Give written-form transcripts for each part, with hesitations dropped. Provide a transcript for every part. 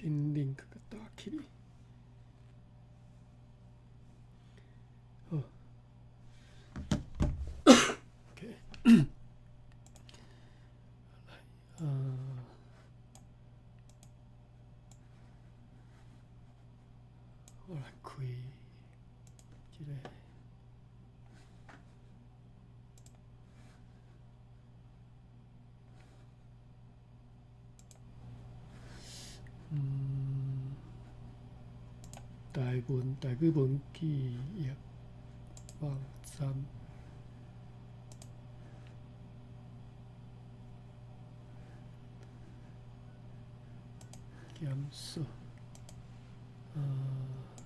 Pin link 共打起來。好。OK。來，我來開這个。台文台語文記憶網站檢索，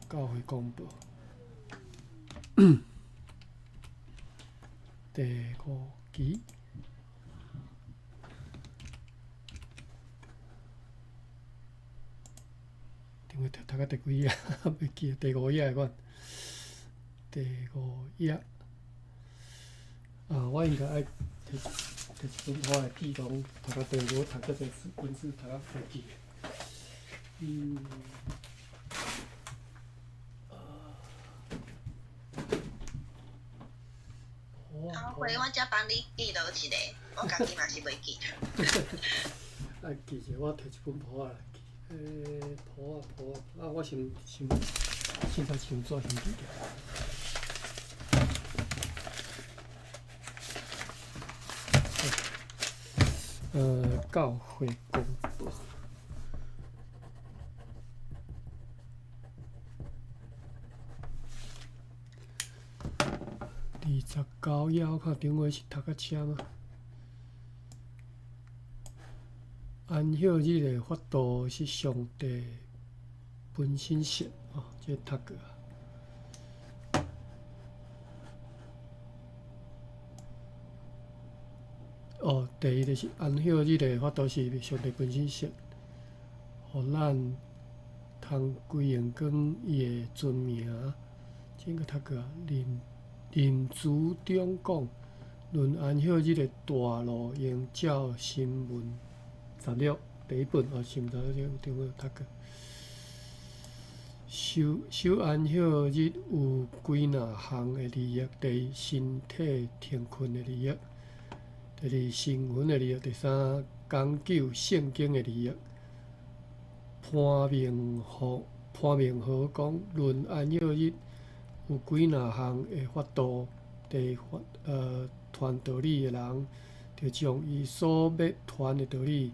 教會公報第五期。頂回讀讀到第幾頁？袂記得第五頁的款，第五頁。啊，我應該愛提提一本我來記講，讀到第五，讀遮濟字文字，讀到袂記。阿輝，我才幫你記錄一下，我家己嘛是袂記。愛記者，我提一本簿仔來記。簿仔簿仔，啊，我先先先才先紙先記著。教會公報。29頁，我看頂回是讀到遮嗎？安息日的法度是上帝本身設，哦，這個讀過啊。哦，第一就是安息日的法度是上帝本身設，予咱通歸榮光伊的尊名。這個讀過啊，林林主長講，論安息日的大路，應照新聞雜錄第一本哦，新聞雜錄頂個讀過。守守安息日有幾若項的利益：第一，身體停困的利益；第二，身份的利益；第三，講究聖經的利益。潘明和潘明和講，論安息日有幾若項的法度，第一，傳道理的人，著將伊所欲傳的道理，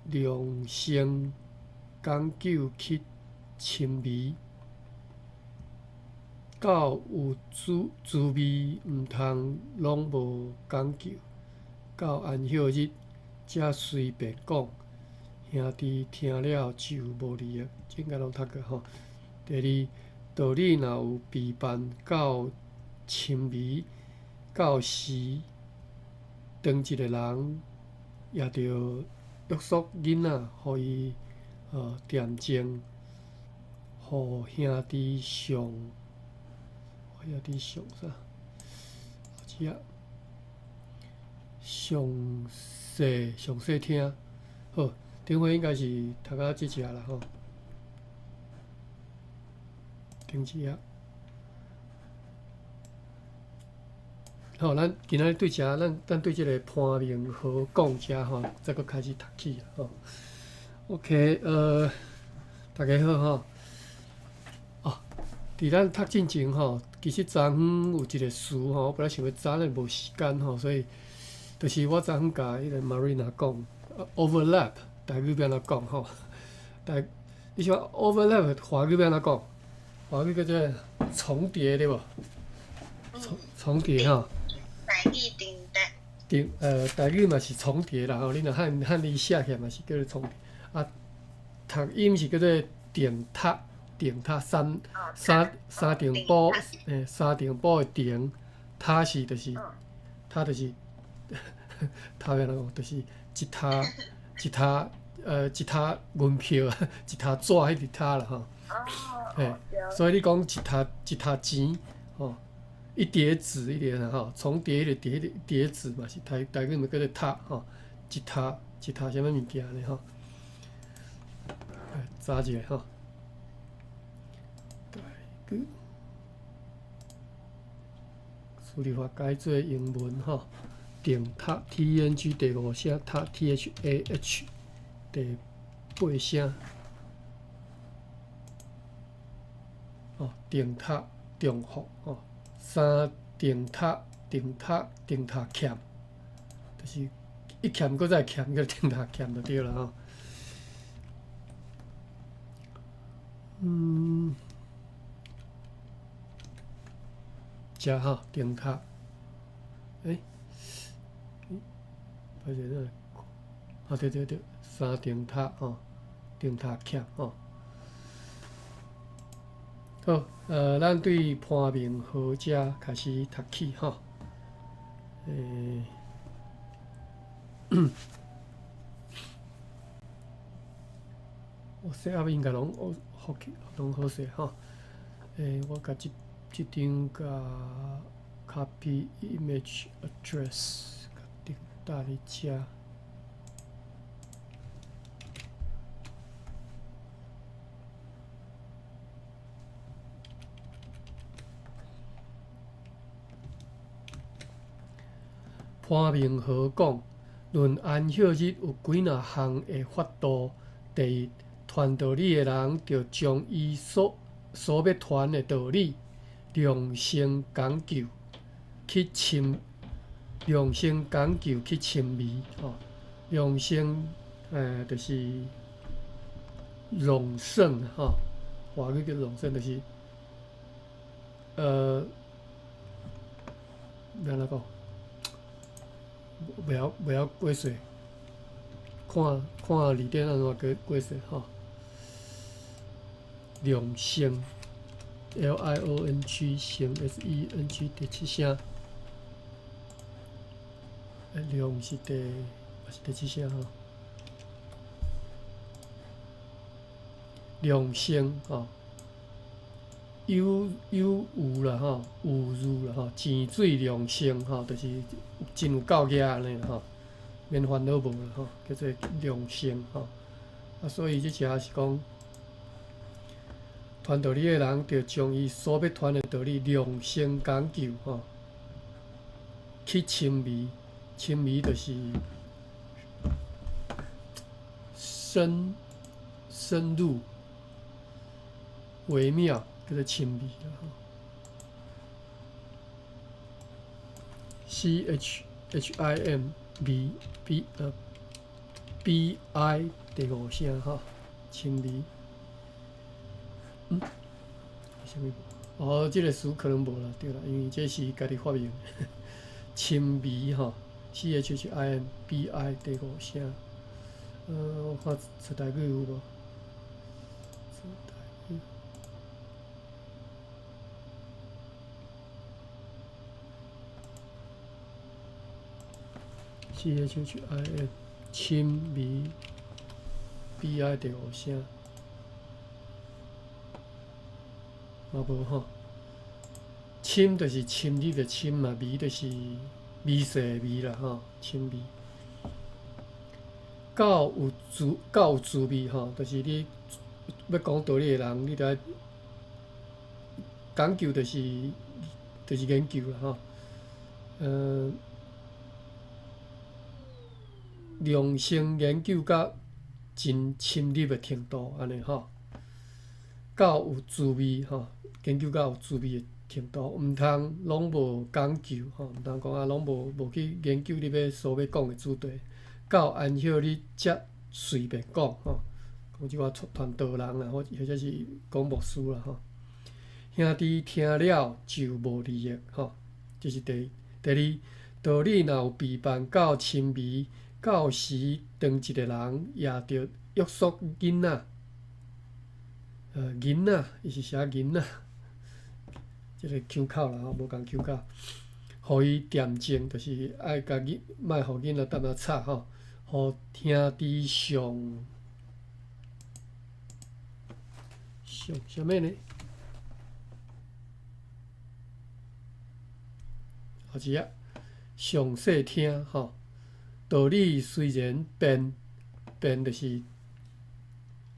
量先講究去深微，到有滋滋味，毋通攏無講究。到安息日才隨便講，兄弟聽了就無利益。這應該攏讀過吼。第二，道理若有備辦到深微，到時當一個人也著約束囡仔，予伊恬靜，予兄弟上，兄弟上啥？這詳細詳細聽，好，頂回應該是讀到這遮啦吼。頂一頁。好，咱今仔日對遮，咱咱對這个潘明和講遮吼，再閣開始讀起吼。OK，大家好吼。哦，佇咱讀進前吼，其實昨昏有一個詞吼，我本來想欲早咧無時間吼，所以就是我昨昏共彼個 Marina 講，overlap 台語欲按怎講吼？台你想 overlap 華語欲按怎講？華語叫做重疊對無？重疊吼。台語重疊。對，台語嘛是重疊啦吼，你若漢字寫起來嘛是叫做重疊。啊，讀音是叫做重疊，重疊三重埔，三重埔的重，疊是就是，疊就是，疊欲按怎講？就是一疊一疊一疊銀票，一疊紙彼個疊啦吼。嘿，所以你講一疊一疊錢，吼，一疊紙一疊啦吼，重疊彼個疊彼個疊紙嘛是台語嘛叫做疊吼，一疊一疊啥物物件呢吼？查一下吼。台語，輸入法改做英文吼，重疊 T N G 第五聲，疊 T H A H 第八聲。哦，重疊重複吼，三重疊重疊重疊欠，就是一欠閣再欠，叫重疊欠就對啦吼。遮吼重疊，欸，歹勢咧，啊對對對，三重疊吼，重疊欠吼。好，咱對潘明和遮開始讀起吼。我 set up 應該攏好去，攏好勢吼。我共這張共 copy image address，共頂搭佇遮。潘明和講，論安息日有幾若項的法度。第一，傳道理的人著將伊所欲傳的道理，量身講究去深，量身講究去深微吼，量身就是量算吼，華語叫量算，就是欲按怎講？袂曉解釋，看看字典按怎解釋吼。量升，L I O N G 升 S E N G 第七聲，量是第嘛是第七聲吼。量升吼，有啦吼，有如啦吼，井水量升吼，就是真有夠額按呢吼，免煩惱無啦吼，叫做量升吼。啊，所以這遮是講，傳道理的人，著將伊所欲傳的道理量身講究吼，去深微，深微就是深入微妙，叫做深微啦吼。C H H I M V B B I 第五聲吼，深微。啥物？哦，這個詞可能無啦，對啦，因為這是家己發明的。深微吼，C H H I M B I 第五聲。我看出台語有無？出台語。C H H I M 深微 B I 第五聲。嘛無吼，深就是深入的深嘛，微就是微細的微啦吼，深微。較有滋味吼，就是你欲講道理的人，你著愛講究，就是研究啦吼。量身研究甲真深入的程度，按呢吼，較有滋味吼。研究到有滋味的程度，毋通攏無講究吼，毋通講啊，攏無去研究你欲所欲講的主題，到安息日才隨便講吼，講這寡傳道人啦，或者是講牧師啦吼。兄弟聽了就無利益吼，這是第二，道理若有備辦到深微，到時當一个人也著約束囡仔，囡仔，伊是寫囡仔，這个腔口啦吼，無仝腔口，予伊恬靜，就是愛共囡，莫予囡仔淡仔吵吼，予兄弟上上啥物呢？好是啊，詳細聽吼。道理雖然變，變就是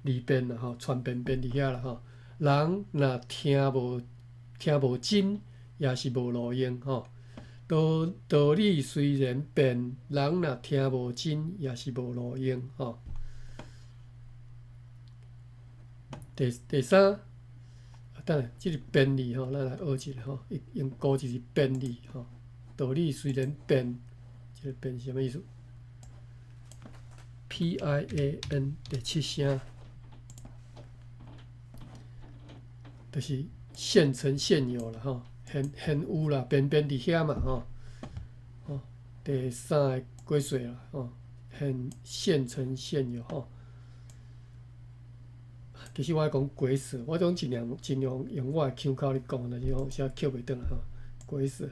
離變啦吼，傳變變佇遐啦吼。人若聽無真，也是無路用吼。道理雖然變，人若聽無真，也是無路用吼。第三，等下，這个便利吼，咱來學一下吼，用古字是便利吼。道理雖然變，這个變是啥物意思？Pian 第七聲，就是現成現有啦吼，現有啦，變佇遐嘛吼。吼，第三个幾歲啦吼，現成現有吼。其實我愛講鬼蛇，我攏盡量用我的腔口咧講，但是我有時抾袂轉來吼。鬼蛇，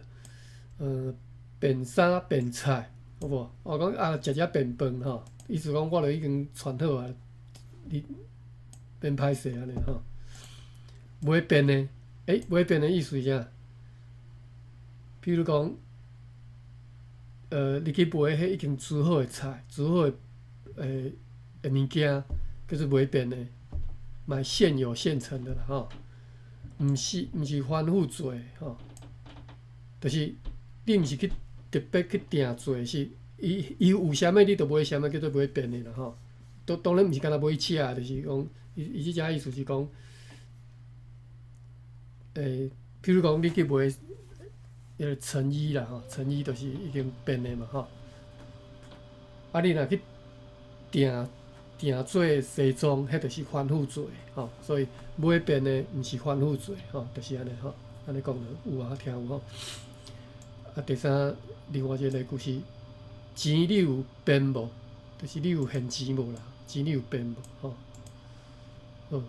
便衫便菜，好無？我講啊，食食便飯吼，意思講我都已經穿好啊，你免歹勢按呢吼。買便的，買便的意思是啥？比如講，你去買彼已經煮好的菜，煮好的物件，叫做買便的，買現有現成的啦吼。毋是凡夫做的吼，就是你毋是去特別去訂做，是伊有啥物你就買啥物，叫做買便的啦吼。當然毋是干焦買食，就是講伊這只意思是講，譬如講你去買彼个成衣啦吼，成衣就是已經變的嘛吼。啊，你若去訂做西裝，彼就是凡夫做的吼。所以買便的毋是凡夫做吼，就是按呢吼。按呢講就有啊，聽有吼。啊，第三，另外一个例句是錢你有變無？就是你有現錢無啦？錢你有變無？吼，好，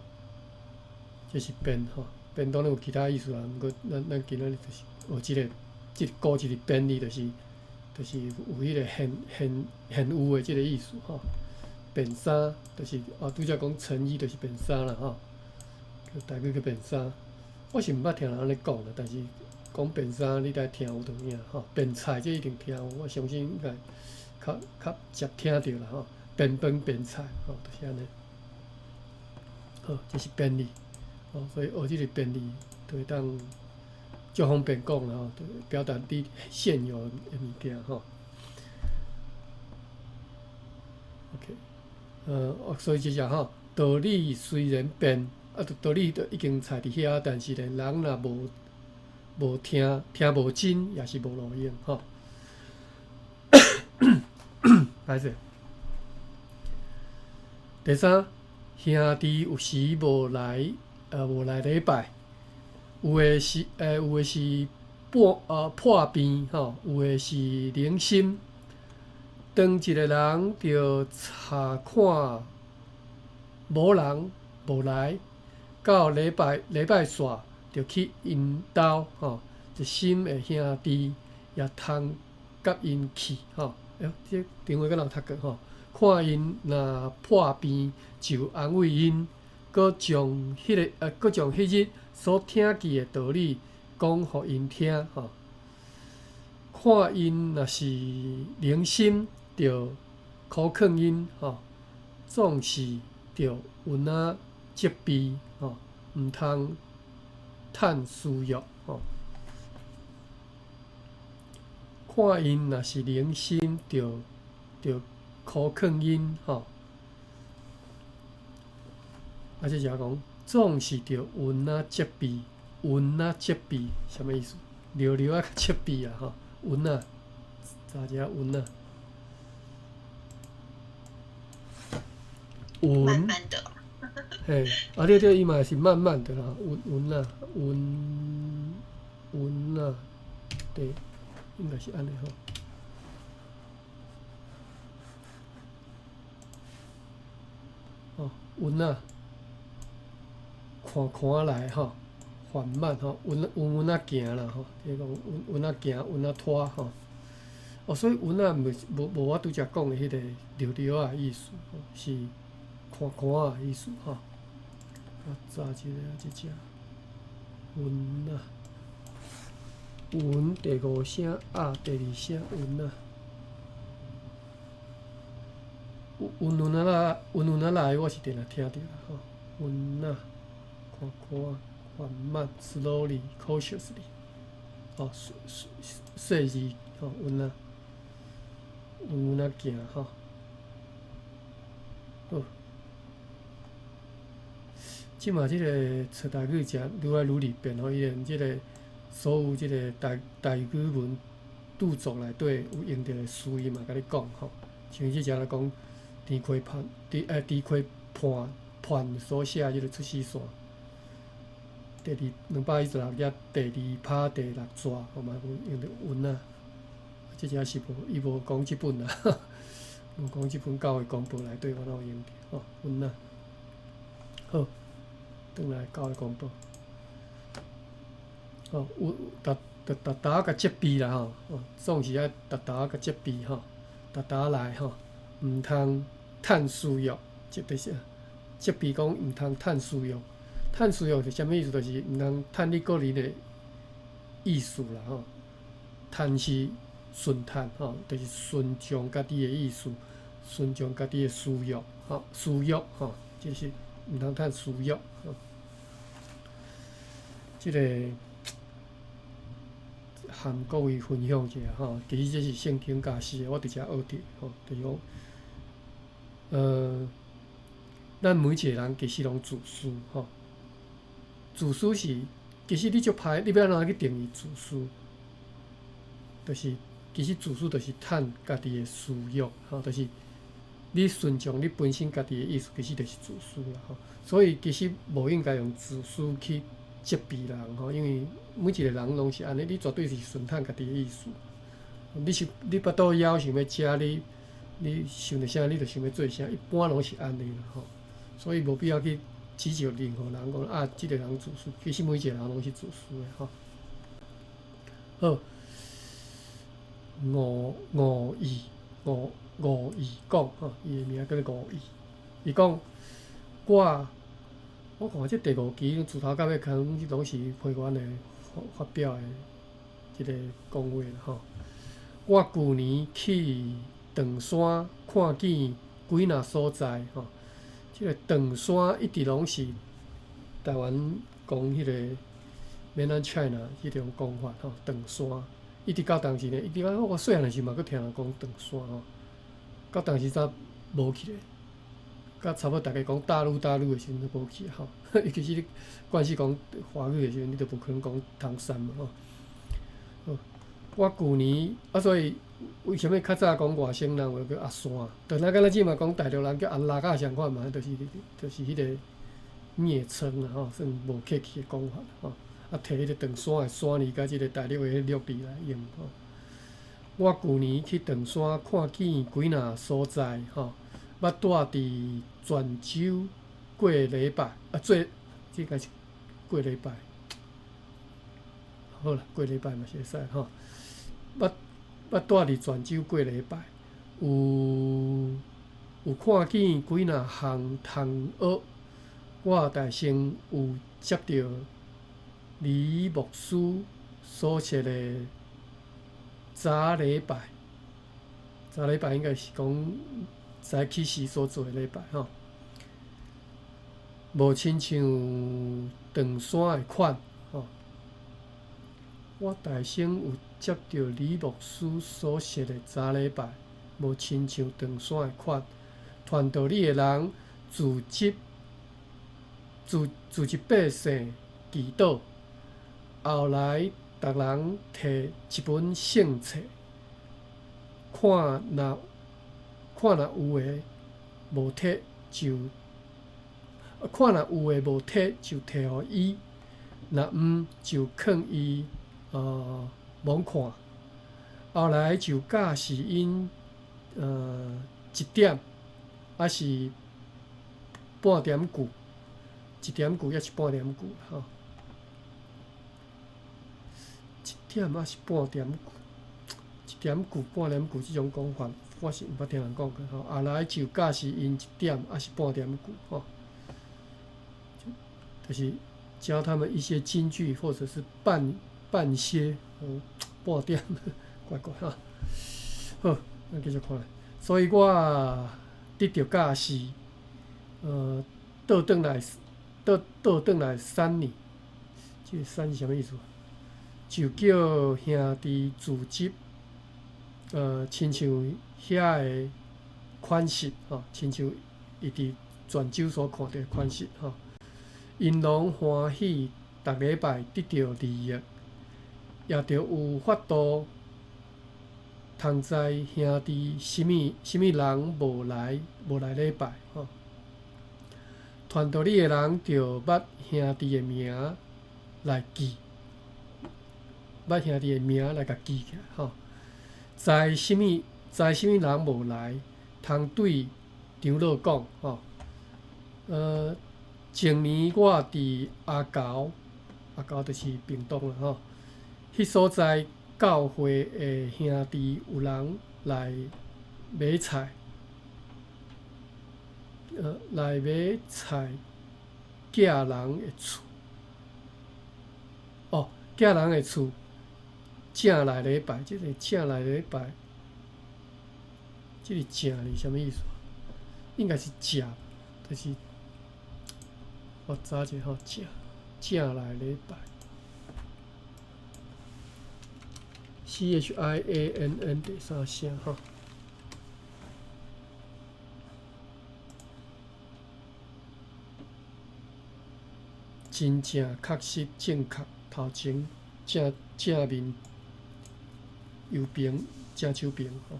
這是變吼，變當然有其他意思啦。毋過咱今仔日就是學這个，這个古字的變字，就是有彼个現有的這个意思吼。便衫就是哦，拄才講成衣就是便衫啦吼，台語叫便衫。我是毋捌聽人按呢講啦，但是講便衫你著愛聽有就有影吼。便菜這一定聽有，我相信應該較常聽著啦吼。便飯便菜吼，就是按呢。好，這是便利，吼，所以學這个便利就會當足方便講啦吼，表達你現有的物件吼。OK，所以這只吼，道理雖然變，啊，道理都已經菜佇遐，但是咧，人若無聽，聽無真，也是無路用吼。歹勢。第三，兄弟有時無來禮拜，有的是破病吼，有的是靈心。當一个人著查看無人無來，到禮拜煞就去𪜶兜吼，一心的兄弟也通佮𪜶去吼。欸，這頂回敢若有讀過吼？看𪜶若破病，就安慰𪜶，閣將彼日所聽見的道理講予𪜶聽吼。看𪜶若是靈心，就苦勸𪜶吼，總是著有哪責備吼，毋通趁私欲吼。看𪜶若是靈心，就苦勸𪜶吼。啊，這就講總是著有哪責備，穩仔責備，啥物意思？溜溜仔責備啊吼，穩仔，查一下穩仔。慢慢的。嘿，啊對對，伊嘛是慢慢的啦，穩穩仔，穩穩仔，對，應該是按呢吼。哦，穩仔，看看來吼，緩慢吼，穩穩穩仔行啦吼，就是講穩穩仔行，穩仔拖吼。哦，所以穩仔毋是無無我拄才講的彼個溜溜仔意思，是看看仔的意思吼。我查一下這隻穩仔，穩第五聲鴨第二聲穩仔，穩穩仔來，穩穩仔來，我是定定聽著啦吼。穩仔，看看緩慢，slowly cautiously，哦，細細緻吼，穩仔，穩穩仔行吼，好。這馬這个册台語誠愈來愈利變吼，伊連這个所有這个台台語文著作內底有用著的詞，伊嘛共你講吼。像這隻來講，田溪畔，田欸田溪畔畔所寫這个出死線，第二216頁第二拍第六逝，吼嘛有用著穩仔。這隻是無，伊無講這本啦，無講這本教會公報內底，我攏有用著吼，穩仔。好。轉來教會公報，吼，有逐逐逐逐仔共責備啦吼，總是愛逐逐仔共責備吼，逐逐仔來吼，毋通趁私欲，這就是責備講毋通趁私欲，趁私欲是啥物意思？就是毋通趁你個人的意思啦吼，趁是順趁吼，就是順從家己的意思，順從家己的私欲吼，私欲吼，這是毋通趁私欲吼。這个和各位分享一下吼，其實這是聖經教示的，我佇遮學著吼，就是講，咱每一个人其實攏自私吼，自私是其實你足歹，你欲按怎去定義自私？就是其實自私就是趁家己的私欲吼，就是你順從你本身家己的意思，其實就是自私啦吼。所以其實無應該用自私去責備人吼，因為每一個人攏是按呢，你絕對是順趁家己的意思。你是你腹肚枵想欲食，你你想著啥，你就想欲做啥，一般攏是按呢啦吼。所以無必要去指責任何人講啊，這個人自私，其實每一個人攏是自私的吼。好，吳吳義吳吳義講吼，伊的名叫做吳義，伊講我。我看這第五期自頭到尾，可能攏是批阮的發發表的這个講話啦吼。我舊年去長山看見幾若所在吼，這个長山一直攏是台灣講彼个 Mainland China 彼種講法吼，長山一直到當時呢，一直到我細漢的時嘛，閣聽人講長山吼，到當時才無去咧。甲差不多，逐家講大陸大陸的時陣都無去吼，尤其是你慣勢講華語的時陣，你就無可能講唐山嘛吼。我舊年啊，所以為啥物較早講外省人話叫阿山？就若敢若這馬講大陸人叫阿六仔相款嘛，就是就是彼个謁稱啦吼，算無客氣的講法吼。啊，提彼个長山的山字，佮這个大陸的彼個陸字來用吼。我舊年去長山看見幾若所在吼。捌住佇泉州過禮拜，啊，做這該是過禮拜，好啦，過禮拜嘛是會使吼。捌捌住佇泉州過禮拜，有有看見幾若項通學，我大先有接著李牧師所說的早禮拜，早禮拜應該是講。早起時所做的禮拜吼，無親像長山的款吼。我大先有接著李牧師所說的早禮拜，無親像長山的款。傳道理的人組織組組織百姓祈禱，後來，逐人提一本聖冊，看若看若有的無提就，看若有的無提就提予伊，若毋就囥伊罔看。後來就教示𪜶一點，抑是半點句，一點句抑是半點句吼。一點抑是半點句，一點句半點句這種講法，我是毋捌聽人講過吼。後來就教示𪜶一點抑是半點句吼，就是教他們一些金句，或者是半些，半點，怪怪哈。好，咱繼續看。所以我得著教示，倒轉來，倒轉來3年，這個三是啥物意思？就叫兄弟組織，親像遐个款式吼，親像伊佇泉州所看著的款式吼，𪜶攏歡喜，逐禮拜得著利益，也著有法度通知兄弟啥物啥物人無來禮拜吼。傳道理的人著捌兄弟的名來記，捌兄弟的名來共記起來吼。知啥物知啥物人無來，通對長老講吼。前年我佇阿猴，阿猴就是屏東啦吼。彼所在教會的兄弟有人來買菜，來買菜寄人的厝，哦，寄人的厝正來禮拜，這個正來禮拜，這個正是啥物意思？應該是食，就是我查一下吼，正正來禮拜，CHIANN 第三聲吼。真正確實正確，頭前正正面右邊正手邊吼。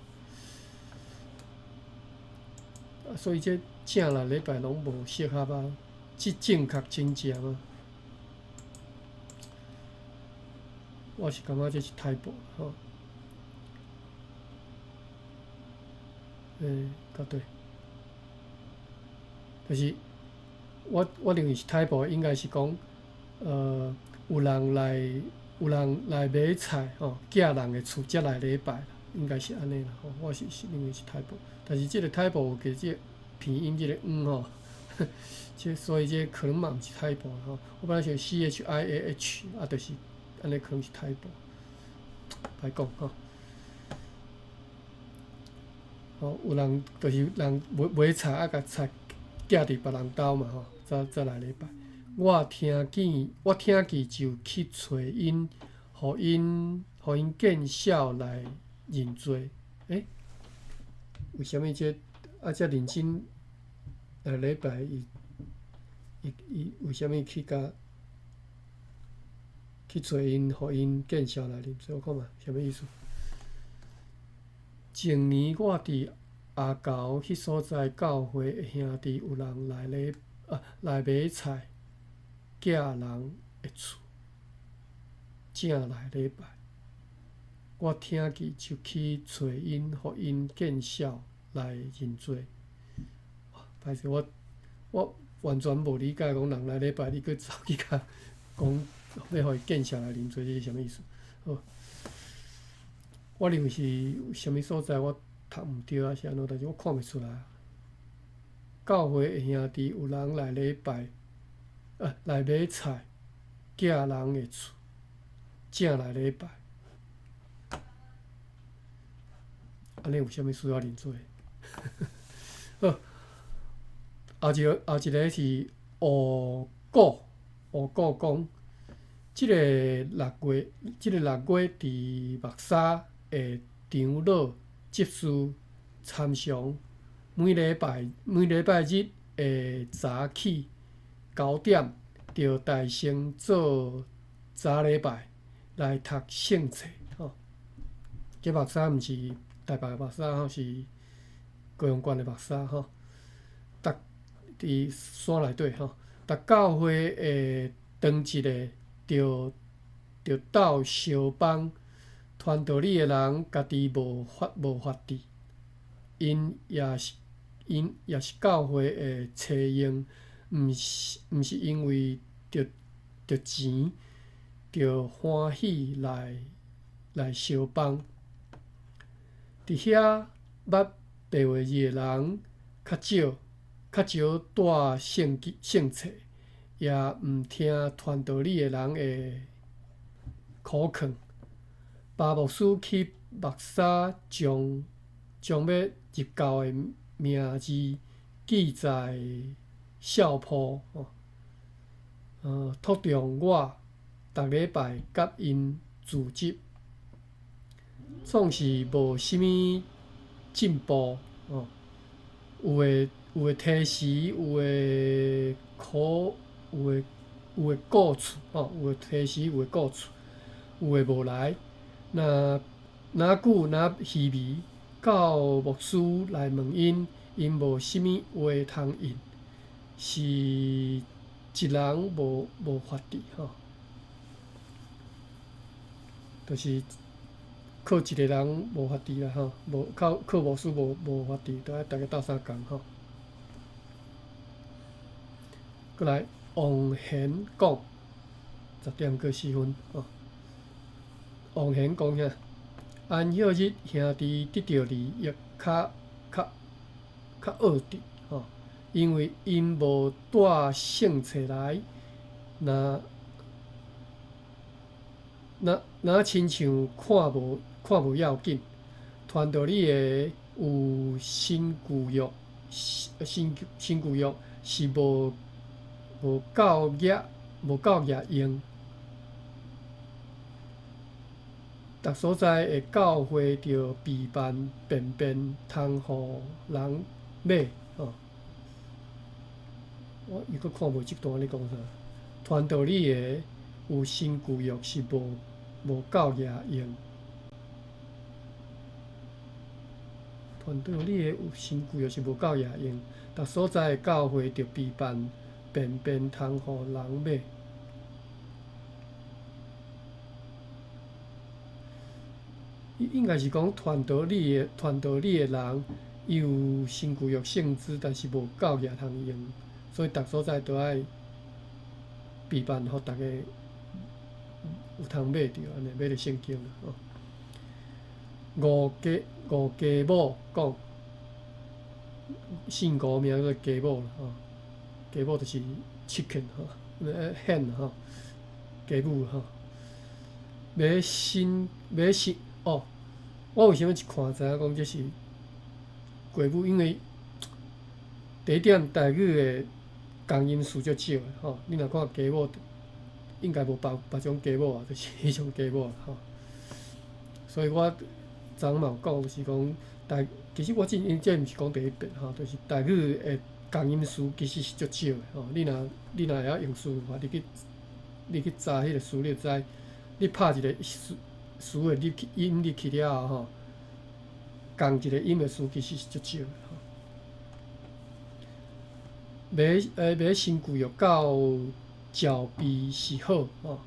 啊，所以這正來禮拜攏無適合啊，這正確真正啊。我是感覺這是 typo 吼。欸，對，就是我認為是 typo，應該是講，有人來買菜吼，寄人的厝才來禮拜，應該是按呢啦吼。我是認為是 typo，但是這個 typo 有加這個拼音這個嗯吼，這所以這可能嘛毋是 typo 吼。我本來想 CHIAH，啊，就是按呢可能是 typo，歹講吼。吼，有人就是人買買菜啊，共菜寄佇別人兜嘛吼，才來禮拜。我聽見就去揣𪜶，予𪜶見笑來認罪。欸，為啥物這啊遮認真來禮拜？伊為啥物去共去揣𪜶，予𪜶見笑來認罪？我看覓啥物意思？前年我佇阿猴彼所在教會的兄弟有人來買菜，寄人的厝，正來禮拜。我聽見就去揣𪜶，予𪜶見笑來認罪。歹勢，我完全無理解，講人來禮拜，你閣走去共講欲予伊見笑來認罪，這是啥物意思？好，我認為是啥物所在我讀毋對抑是按怎，但是我看袂出來。教會的兄弟有人來禮拜，來買菜，寄人的厝，正來禮拜。按呢有啥物需要認罪？好，後一個是吳古講，這個六月佇木沙的長老執事參詳，每禮拜日的早起9點，著大聲做早禮拜來讀聖冊吼。這牧師毋是台北的牧師吼，是高雄縣的牧師吼。逐佇山內底吼，逐教會的當值的著著鬥相幫，傳道理的人家己無法智，𪜶也是教會的車用，毋是因為著錢，著歡喜來相幫。佇遐捌白話字的人較少，較少帶聖經聖冊，也毋聽傳道理的人的苦勸。巴牧師去目沙將欲入教的名字記在孝鋪，託重我逐禮拜佮𪜶聚集，總是無啥物進步。有的提時，有的苦，有的顧厝，有的提時，有的顧厝，有的無來。若久若稀微，到牧師來問𪜶，𪜶無啥物話通應，是一人無法智吼，就是靠一个人無法智啦吼，無靠牧師無法智，都愛逐家鬥相共吼。閣來王賢講10點過4分吼，王賢講啥？安息日兄弟得著利益較惡質吼，因為𪜶無帶聖冊來，若親像看無要緊。傳道理的有新舊約，新舊約是無夠額用。逐所在的教會著備辦便便通予人買吼。我猶閣看無這段咧講啥？傳道理的有新舊約是無夠額用。傳道理的有新舊約是無夠額用，逐所在的教會著備辦便便通予人買。應該是講傳道理的人，伊有新舊約聖經，但是無夠額通用，所以逐所在都愛備辦，予逐家有通買著，按呢買著聖經啦吼。吳家母講，姓吳名做家母啦吼，家母就是 chicken 吼，hen 吼，家母吼。買新哦，我為啥物一看知影講這是雞母？因為第一點台語的共音詞足少的吼，你若看雞母，應該無別種雞母啊，就是彼種雞母吼。所以我昨昏嘛有講，就是講台，其實我這毋是講第一遍吼，就是台語的共音詞其實是足少的吼。你若會曉用輸入法，你去查彼個詞，你就知，你拍一個詞的入去音入去了後吼，仝一個音的詞其實是足少的吼。買新舊約到召備是好吼，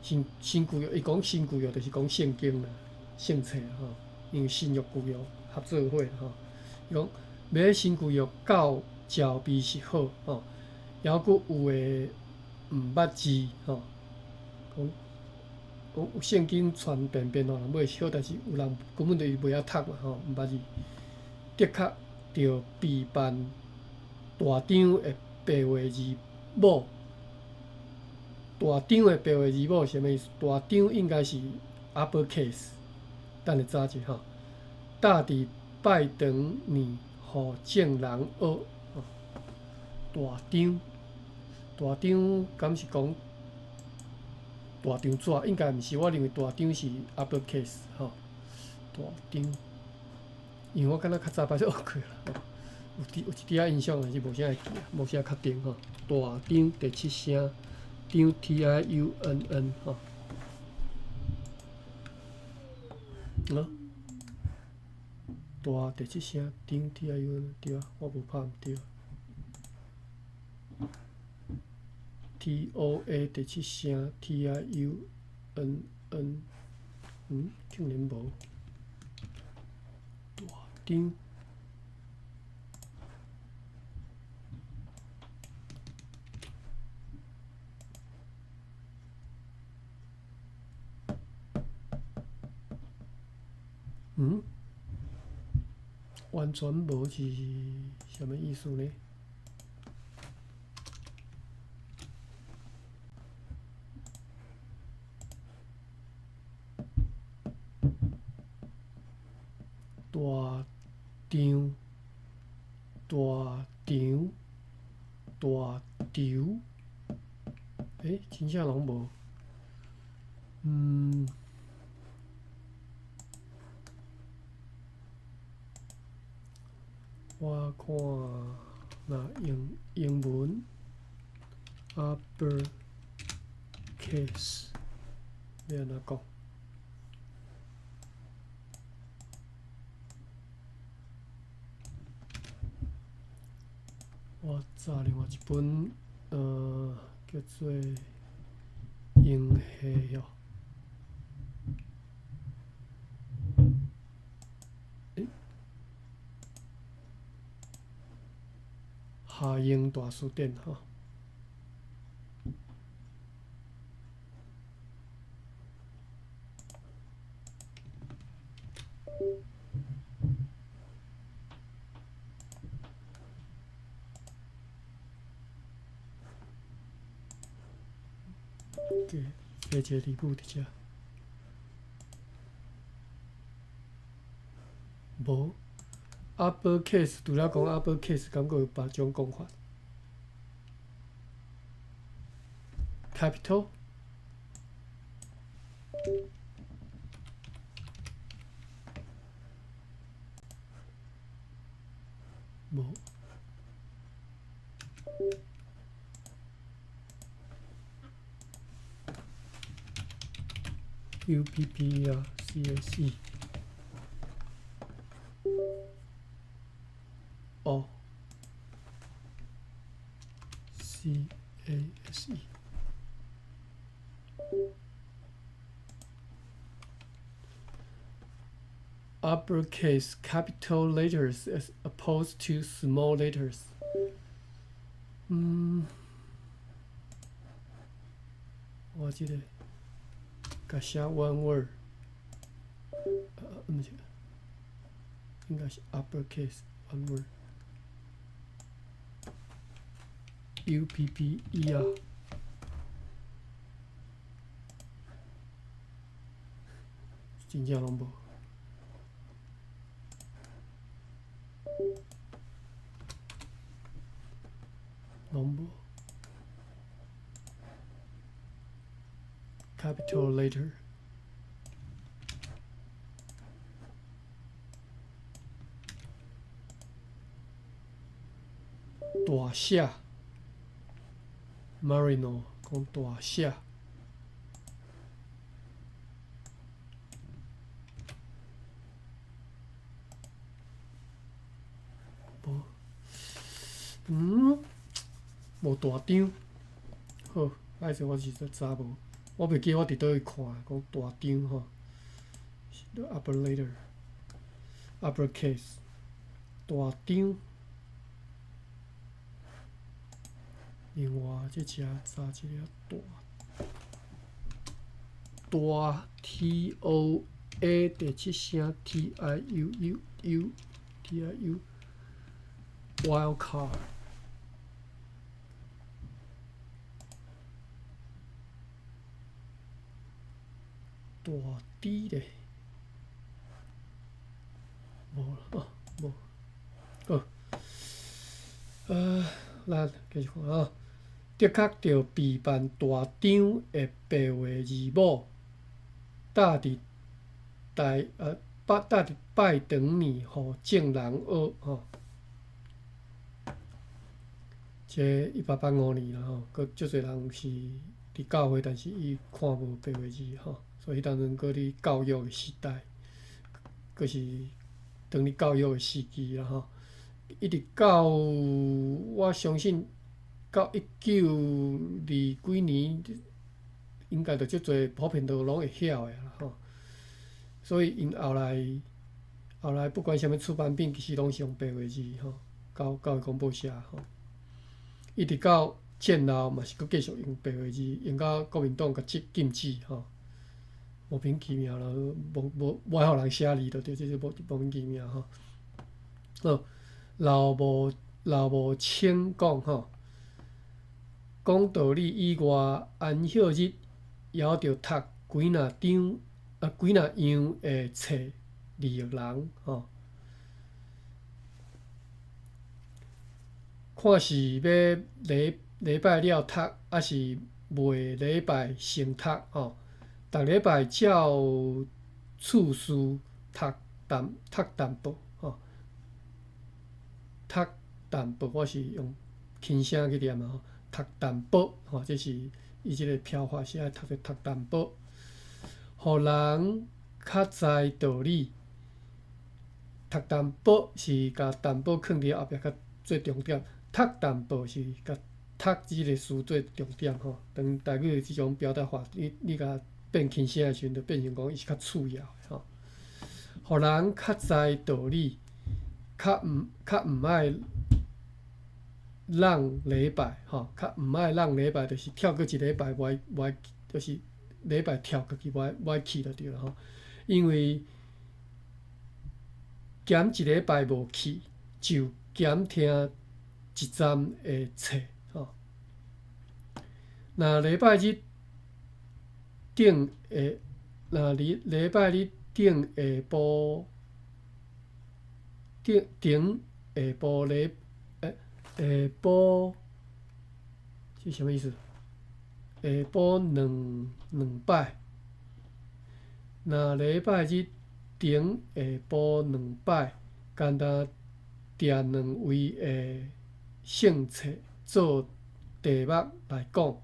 新舊約伊講新舊約就是講聖經啦、聖冊吼，因為新約舊約合做伙吼。伊講買新舊約到召備是好吼，猶閣有的毋捌字吼，講有聖經傳便便予人買是好，但是有人根本就是袂曉讀嘛吼，毋捌字，的確著備辦大張的白話字母。大張的白話字母是啥物意思？大張應該是 uppercase，等下查者吼。搭佇拜堂呢，予眾人學。大張，大張，敢是講大張紙？應該毋是，我認為大張是 uppercase 吼。大張，因為我敢若較早擺就學過啦，有一點仔印象，但是無啥會記，無啥確定吼。大張第七聲，張 Tiunn 吼。啊？大第七聲張 Tiun 對啊，我無拍毋對。Toa 第七聲 Tiunn，竟然無。大張。完全無是啥物意思呢？大張、大張、大張，真正攏無。我看若用英文 upper case 欲按怎講？我查另外一本，叫做英系哦。夏英大辭典吼。加一个字母佇遮，無 upper case，除了講 upper case，敢閣有別種講法？Capital 無。UPPER CASE 哦，CASE。Uppercase capital letters as opposed to small letters。我這个共寫 one word，毋是，應該是 uppercase one word。UPPER，真正攏無。攏無。Capital letter。大寫，Marino 講大寫。無，無大張。好，歹勢我實在查無，我袂記我佇佗位看，講大張吼，upper letter，upper case，大張。另外，這只查一个大大 Toa 第七聲 Tiuu Tiu wild card 大 D 咧，無啦，哦，無，好，咱繼續看啊。的確著備辦大張的白話字母，搭佇台拜搭佇拜堂呢，予眾人學吼。這1885年啦吼，閣足濟人是佇教會，但是伊看無白話字吼，所以彼當陣閣佇教育的時代，閣是當咧教育的時期啦吼。一直到我相信到一九二幾年，應該就足濟普遍都攏會曉的啦吼。所以𪜶後來不管啥物出版品，其實攏是用白話字吼，教會公報社吼。一直到戰後嘛是閣繼續用白話字，用到國民黨共禁止吼，莫名其妙啦，無無無愛予人寫字就對，這是莫名其妙吼。好，劉無清講吼，講道理以外，安息日猶著讀幾若張啊幾若樣的冊利益人吼。看是欲禮禮拜了讀，抑是未禮拜先讀吼。逐禮拜照次序讀淡讀淡薄吼，讀淡薄，我是用輕聲去念啊吼，讀淡薄吼，這是伊這个飄法是愛讀做讀淡薄，予人較知道理。讀淡薄是共淡薄囥佇後壁較做重點，讀淡薄是共讀這个詞做重點吼。當台語這種表達法，你共變輕聲的時陣，就變成講伊是較次要的吼。予人較知道理，較毋愛挵禮拜吼，較毋愛挵禮拜，就是跳過一禮拜，無愛無愛，就是禮拜跳過去，無愛去就對了吼。因為減一禮拜無去，就減聽一站的冊吼。若禮拜日頂下，若禮禮拜日頂下晡頂頂下晡禮下晡，這啥物意思？下晡兩擺，若禮拜日頂下晡兩擺，干焦訂兩位的聖冊做題目來講。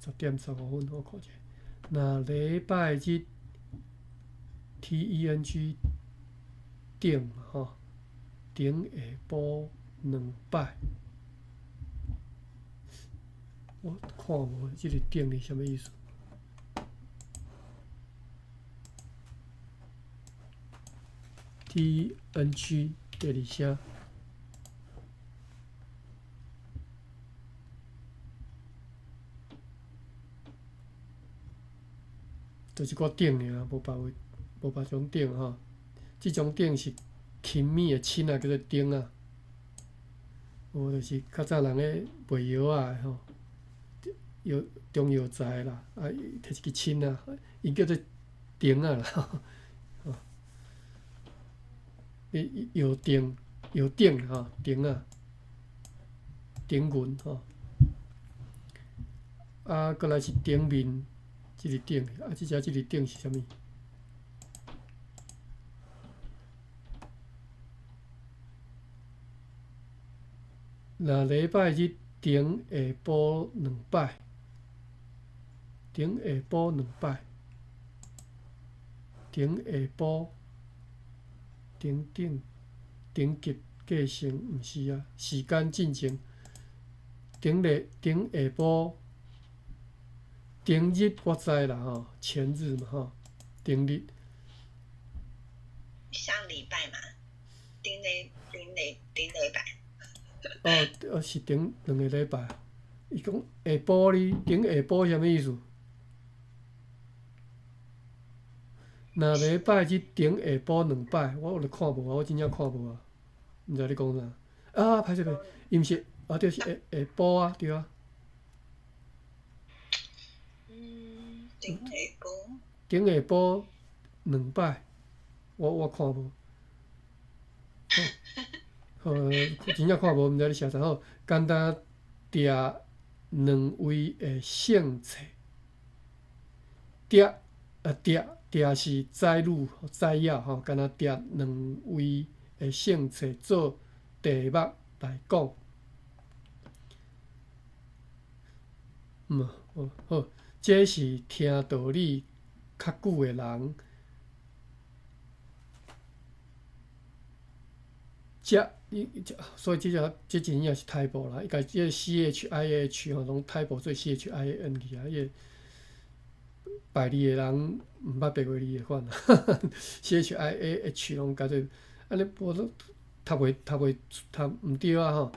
10點15分，我看者。若禮拜日 T E N G 頂吼，頂下晡兩擺，我看無這个頂是啥物意思？T N G 第二聲。就是個頂爾，無別位，無別種頂吼。這種頂是親密的親啊，叫做頂啊。無就是較早人咧賣藥仔的吼，藥中藥材啦，啊，摕一支槍啊，伊叫做釘仔啦，吼。你藥釘、藥頂吼，釘仔，頂雲吼。啊，閣來是頂面，這個頂，啊，這隻這個頂是啥物？若禮拜日頂下晡兩擺，頂下晡兩擺，頂下晡，頂頂頂級繼承，毋是啊，時間進前，頂禮頂下晡，頂日我知啦吼，前日嘛吼，頂日。上禮拜嘛，頂禮頂禮頂禮拜。哦，哦是頂兩个禮拜。伊講下晡哩，頂下晡啥物意思？若禮拜日頂下晡兩擺，我有咧看無啊，我真正看無啊，毋知你講啥。啊，歹勢歹，伊毋是，啊對，是下下晡啊，對啊。嗯，頂下晡。頂下晡兩擺，我看無。好，真正看無，毋知你寫啥好。簡單訂兩位的聖冊，訂啊訂訂是載入載要吼，敢若訂兩位的聖冊做題目來講。嗯，好，好，這是聽道理較久的人，才你所以這隻這真正是 typo 啦，伊共這個 CHIAH 吼，攏 typo 做 CHIAN 去啊，伊個排字的人毋捌白話字的款，CHIAH 攏改做按呢，我都讀袂讀袂讀毋對啊吼，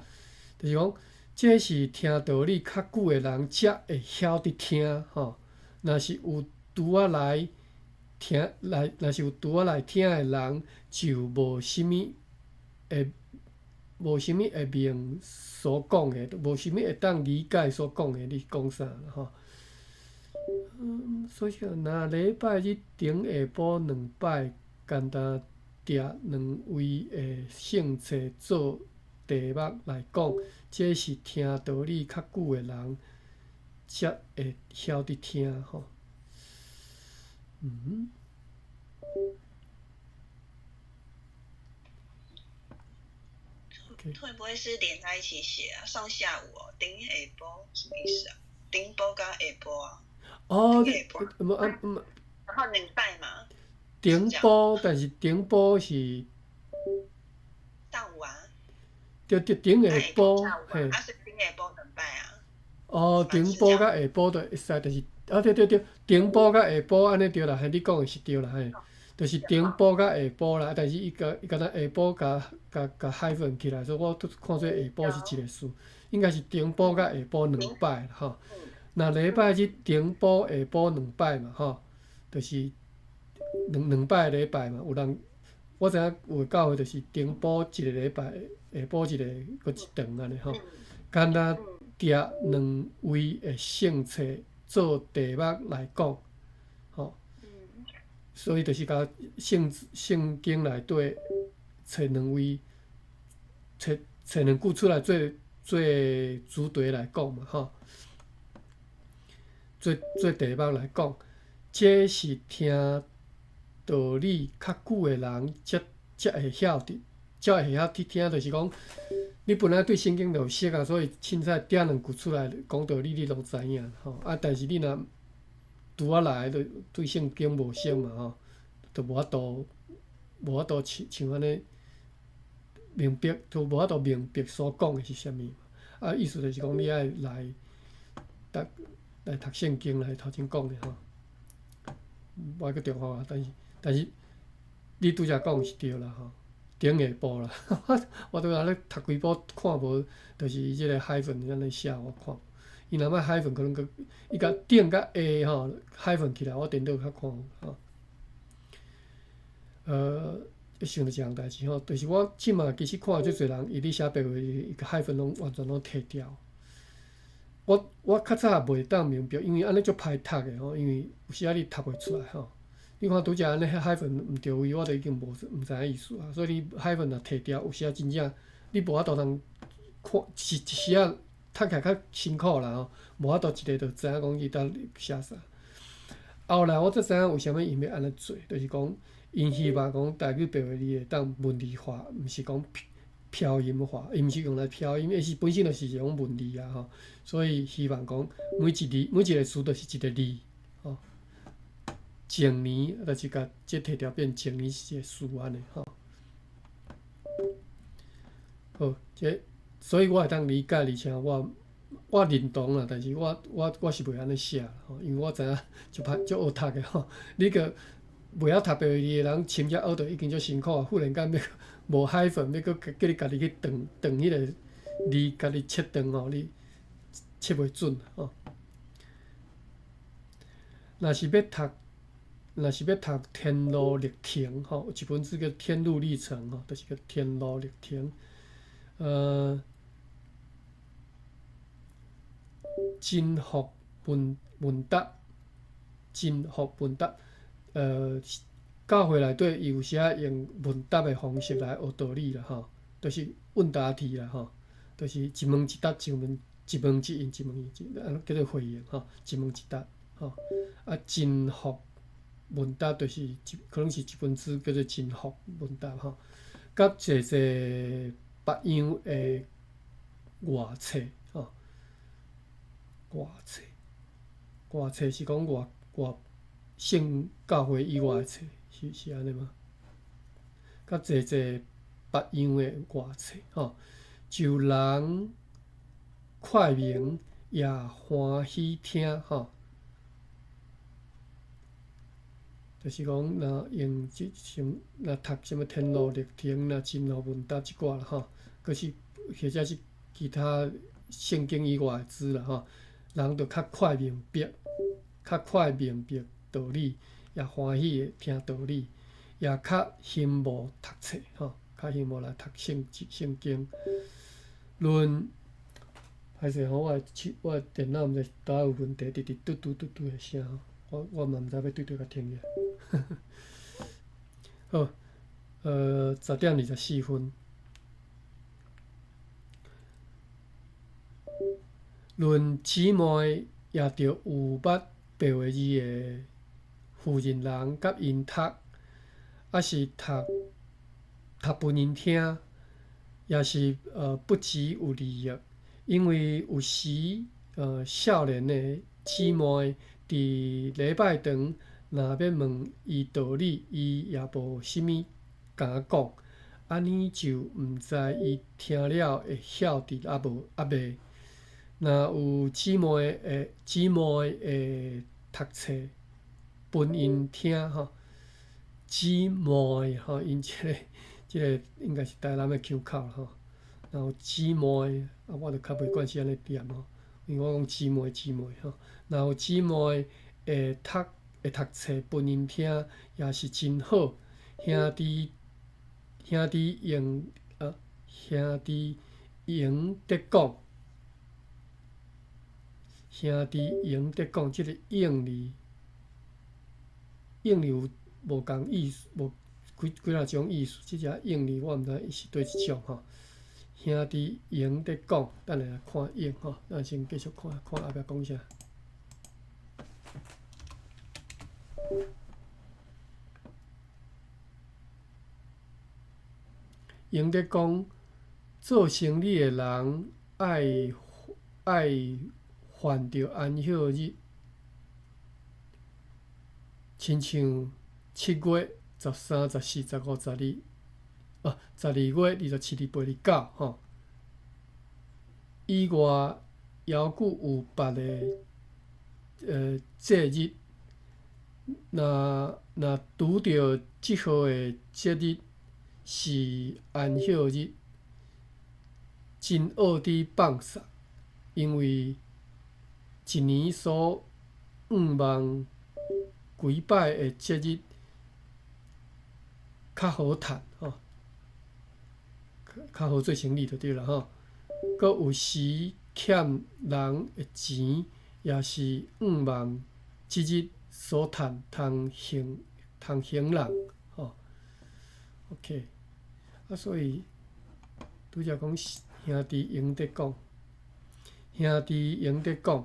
就是講這是聽道理較久的人才會曉得聽吼，若是有拄仔來聽來，若是有拄仔來聽的人，就無啥物會無啥物會明所講的，無啥物會當理解所講的，你講啥吼？嗯，所以講，若禮拜日頂下晡兩擺，干焦掠兩位的聖冊做題目來講，這是聽道理較久的人才會曉得聽吼。嗯。會不會是連在一起寫啊？上下午哦，頂下晡什麼意思啊？頂晡佮下晡啊？哦，頂下晡。無啊毋。然後兩擺嘛。頂晡，但是頂晡是。上午啊。對對，頂下晡，嘿。啊，是頂下晡兩擺啊。哦，頂晡佮下晡都會使，就是啊對對對，頂晡佮下晡按呢對啦，嘿，你講的是對啦，嘿，就是頂晡佮下晡啦，但是伊共伊敢若下晡共共共 hyphen 起來，所以我拄看做下晡是一个字，應該是頂晡佮下晡兩擺吼。若禮拜日頂晡下晡兩擺嘛吼，就是兩兩擺禮拜嘛，有人我知影有的教會就是頂晡一个禮拜，下晡一个閣一頓按呢吼，干焦掠兩位的聖冊做題目來講，吼，所以就是共聖聖經內底揣兩位，揣揣兩句出來做做主題來講嘛，吼，做做題目來講，這是聽道理較久的人才才會曉得，才會曉去聽，就是講。你本來對聖經就有熟啊，所以凊彩摘兩句出來講道理，你攏知影吼。啊，但是你若拄仔來就對聖經無熟嘛吼，就無法度無法度像像按呢明白，就無法度明白所講的是啥物。啊，意思就是講你愛來讀來讀聖經來頭前講的吼。無愛閣重複啊，但是但是你拄才講是對啦吼。頂下晡啦，我拄仔咧讀規部看無，就是伊這個 hyphen 按呢寫，我看。伊若欲 hyphen 可能閣伊共頂佮下吼 hyphen 起來，我顛倒較看有吼。想著一項代誌吼，就是我這馬其實看足濟人，伊咧寫白話，伊共 hyphen 攏完全攏提掉。我我較早也袂當明白，因為按呢足歹讀的吼，因為有時仔你讀袂出來吼。你看拄才按呢，彼 hyphen 毋對位，我就已經無毋知影意思啊。所以你 hyphen 若提掉，有時仔真正你無法度通看，一一時仔讀起來較辛苦啦吼，無法度一个就知影講伊佇寫啥。後來我才知影為啥物𪜶欲按呢做，就是講𪜶希望講台語白話字會當文字化，毋是講飄音化，伊毋是用來飄音，伊是本身就是一種文字啊吼。所以希望講每一字每一个詞都是一个字吼。整年，就是共這提掉變整年是一个詞按呢吼。好，這所以我會當理解，而且我我認同啦，但是我我我是袂按呢寫吼，因為我知影足歹足學讀的吼。你閣袂曉讀白話字的人，深遮學著已經足辛苦啊，忽然間欲無 hyphen，欲閣叫你家己去斷斷彼个字，家己切斷吼，你切袂準吼。若是欲讀。若是欲讀《天路歷程》吼，有一本書叫《天路歷程》吼，就是叫《天路歷程》。真福問問答，真福問答，教會內底伊有時仔用問答的方式來學道理啦吼，就是問答題啦吼，就是一問一答，一問一問一應，一問一應，叫做回應吼，一問一答吼，啊，真福。問答就是一，可能是一本書叫做《真福問答》吼，佮濟濟別樣的外冊吼，外冊。外冊是講外外聖教會以外的冊，是是按呢嗎？較濟濟別樣的外冊吼，就人快明也歡喜聽吼。就是講，若用這種若讀啥物天路歷程，若真好問答這寡啦吼，閣是或者是其他聖經以外的書啦吼，人就較快明白，較快明白道理，也歡喜會聽道理，也較興慕讀冊吼，較興慕來讀聖聖經。論歹勢吼，我的手我的電腦毋知佗有問題，直直嘟嘟嘟嘟的聲吼，我我嘛毋知欲對佗共停去。好，10點24分。論姊妹也著有捌白話字的負責人佮𪜶讀，抑是讀讀分𪜶聽，也是不致有利益，因為有時少年的姊妹佇禮拜堂若欲問伊道理，伊也無啥物敢講，按呢就毋知伊聽了會曉得抑無抑未。若有姊妹會姊妹會讀冊分𪜶聽吼，姊妹吼，𪜶這个這个應該是台南的腔口吼。然後姊妹啊，我就較袂慣勢按呢念吼，因為我講姊妹姊妹吼。若有姊妹會讀會讀冊分𪜶聽，也是真好。兄弟兄弟用兄弟用得講，兄弟用得講，這个用字用字有無仝意思，無幾幾若種意思。這隻用字我毋知伊是佗一種吼。兄弟用得講，等下來看用吼，咱先繼續看看後壁講啥。用得講，做生理的人愛愛犯著安息日，親像7月13、14、15、12，12月27、28、29吼。以外，猶閣有別个節日，若若拄著這號的節日是安息日，真惡佇放捒，因為一年所向望幾擺的節日較好趁吼，較好做生理就對啦吼。閣有時欠人的錢，也是向望這日所趁通還通還人吼。OK，啊，所以拄才講兄弟用得講，兄弟用得講，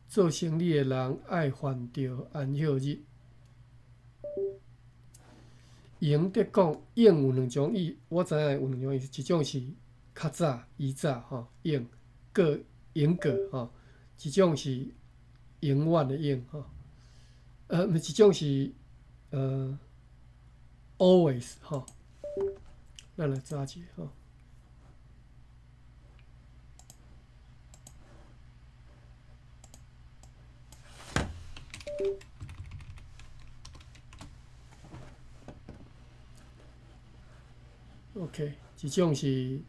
做生理的人愛犯著安息日。用得講，用有兩種意，我知影有兩種意思，一種是較早、以早吼，用過永過吼，一種是永遠的永吼，毋是一種是always 吼，咱來查一下吼。OK，一種是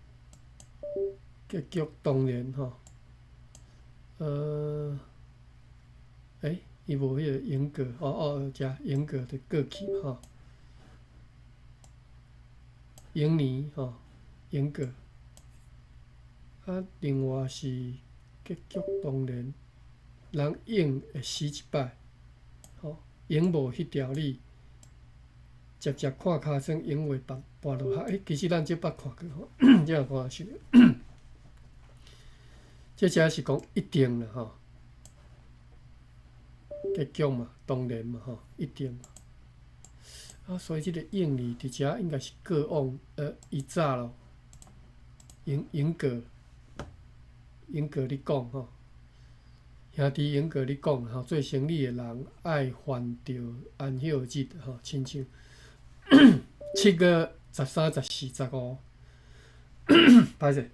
結局當然吼，伊無彼個永過，哦哦，遮永過就過去吼，永年吼，永過。啊，另外是結局當然，人永會死一擺，吼，永無彼條理。直接看尻川，永袂跋跋落下。其實咱這捌看過吼，這個看是，這只是講一定啦吼，結局嘛，當然嘛吼，一定。啊，所以這個永字佇遮應該是過往，以早咯，永永過。英閣咧講吼，兄弟英閣咧講吼，做生理的人愛犯著安息日吼，親像7月13、14、15，歹勢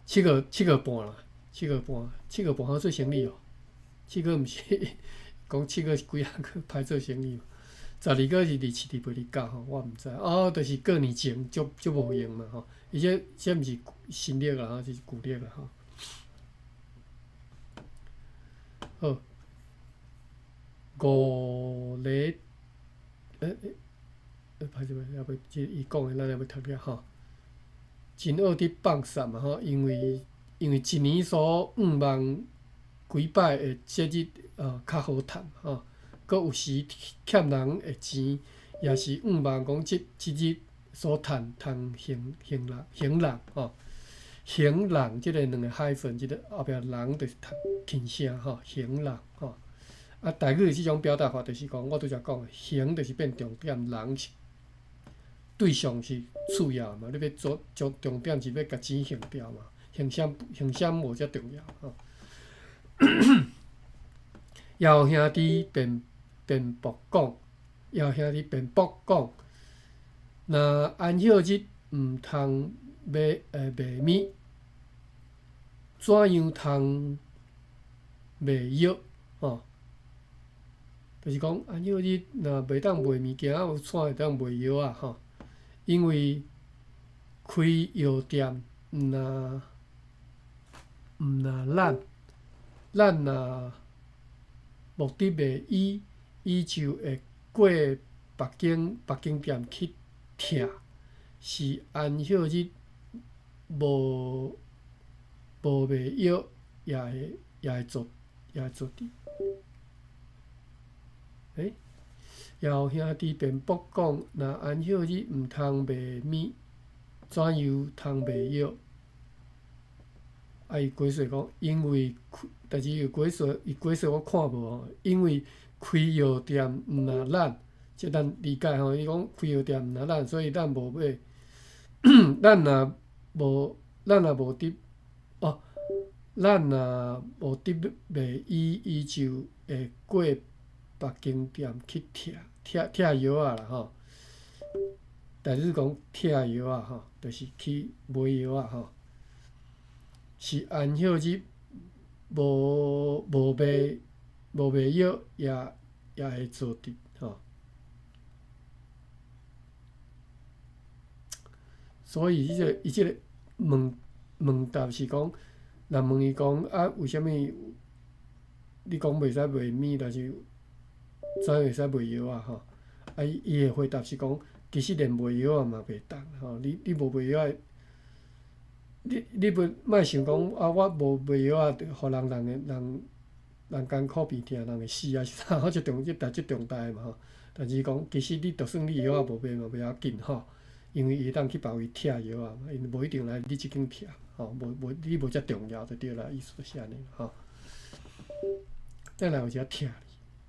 ，7月7月半啦，七月半，七月半好做生理哦。七月毋是講七月是幾仔個歹做生理嘛？12個是27、28、29吼，我毋知。哦，就是過年前足足無閒嘛吼。伊這這毋是新曆啦，這是舊曆啦吼。好，五禮，欸欸，歹勢歹勢，猶未，這伊講的咱猶未讀了吼。真惡佇放殺嘛吼，因為因為一年所向望幾擺的節日啊，較好趁吼。閣有時欠人的錢，也是向望講這這日所趁通還還人還人吼。還人這個兩個 hyphen，這個後壁人就是讀輕聲吼，還人吼。啊，台語這種表達法就是講，我拄才講的，還就是變重點，人是對象是次要嘛，你欲做重重點是欲共錢還掉嘛，還啥還啥無遮重要吼。姚兄弟辯辯駁講，姚兄弟辯駁講，若安息日毋通買賣物，怎樣通賣藥？吼，就是講安息日若袂當賣物件，有怎會當賣藥啊？吼，因為開藥店毋若毋若咱，咱若目的賣醫，伊就會過別間別間店去拆，是安息日無無賣藥，也會也會做也會做佇。欸，姚兄弟辯駁講，若安息日毋通賣物，怎樣通賣藥？啊，伊解釋講，因為開，但是伊解釋，伊解釋我看無吼，因為開藥店毋若咱，這咱理解吼，伊講開藥店毋若咱，所以咱無買。咱若無，咱若無佇，哦，咱若無佇賣醫，伊就會過別間店去拆拆拆藥仔啦吼。但是講拆藥仔吼，就是去買藥仔吼。是安息日無無賣無賣藥，也也會做佇吼。所以這個伊這個問問答是講，若問伊講啊，為啥物你講袂使賣物，但是怎會使賣藥仔吼？啊，伊伊的回答是講，其實連賣藥仔嘛袂當吼，你你無賣藥仔，你你袂莫想講啊，我無賣藥仔，予人人會人人艱苦病疼，人會死啊是啥？這重這代這重大的嘛吼。但是講，其實你就算你藥仔無賣嘛袂要緊吼，因為伊會當去別位拆藥仔嘛，𪜶無一定來你這間拆吼，無無你無遮重要就對啦，意思就是按呢吼。再來有一個拆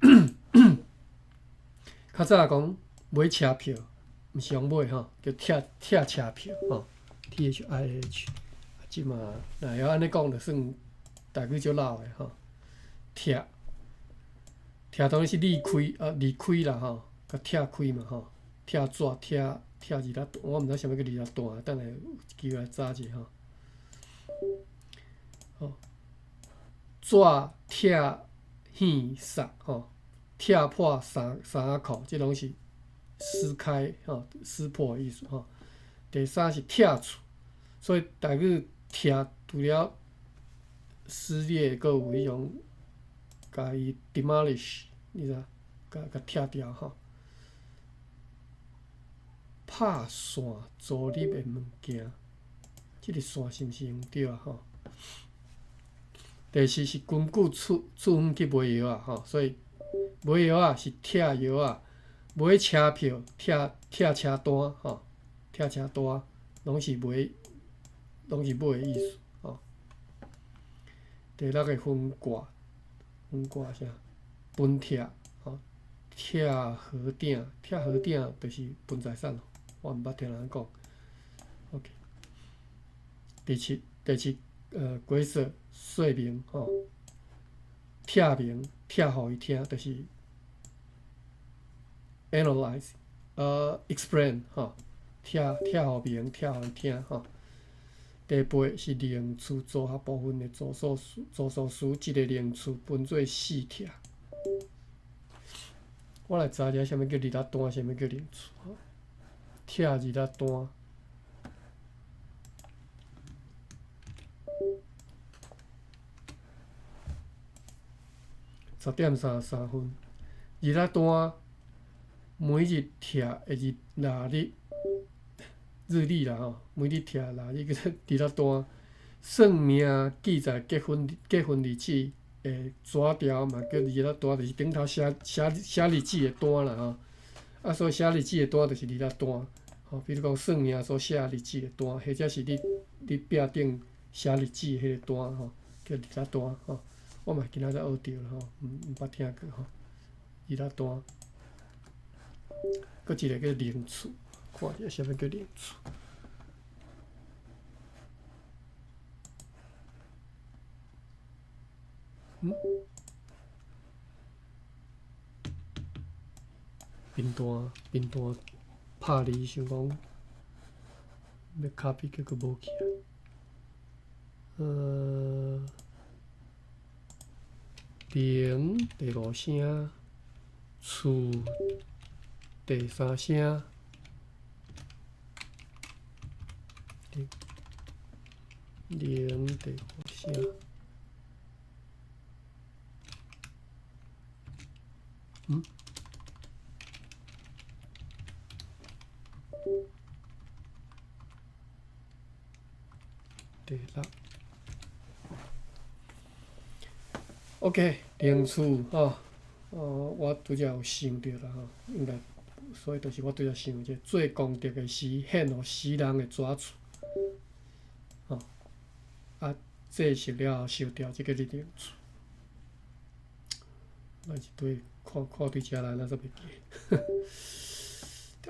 字，較早講買車票，毋是用買吼，叫拆拆車票吼，T H I A H。這馬若會曉按呢講，就算台語足老的吼。拆拆當然是離開啊，離開啦吼，共拆開嘛吼，拆紙拆拆字仔段，我毋知啥物叫字仔段，等下有機會來查者吼。好，紙拆耳塞吼，拆破衫衫仔褲，這攏是撕開吼、撕破的意思吼。第三是拆厝，所以台語拆除了撕裂，閣有彼種共伊 demolish，你知影？共共拆掉吼。拍線租入的物件，這個線是毋是用著啊？吼。第四是根據處處方去買藥仔吼，所以買藥仔是拆藥仔，買車票拆拆車單吼，拆車單攏是買，攏是買的意思吼。第六个分掛，分掛啥？分拆吼，拆盒鼎，拆盒鼎就是分財產咯，我毋捌聽人講。OK。第七，第七。解說說明吼，拆明拆予伊聽，就是 analyze，explain 吼，拆拆予明，拆予伊聽吼。第八是名詞組合部分的組數詞，組數詞一個名詞分做四拆。我來查一下，啥物叫日仔單，啥物叫名詞吼。拆日仔單。10點33分，日仔單每日拆的日曆日日曆啦吼，每日拆曆日叫做日仔單。算命記載結婚日子的紙條嘛叫日仔單，就是頂頭寫日子的單啦吼。啊，所以寫日子的單就是日仔單。吼，比如講算命所寫日子的單，或者是你壁頂寫日子彼個單吼，叫日仔單吼。我嘛今仔才學著啦吼，毋捌聽過吼。日仔單，閣一個叫靈厝，看一下啥物叫靈厝。嗯？貧單貧單拍字想講欲 copy，結果無去啊。靈第五聲，厝第三聲，靈第五聲，嗯？第六。OK，靈厝吼，哦，我拄才有想著啦吼，應該，所以就是我拄才想這做功德的時，獻予死人的紙厝，吼，啊，祭祀了後燒掉，這叫做靈厝。咱是對看看對遮來，咱煞袂記。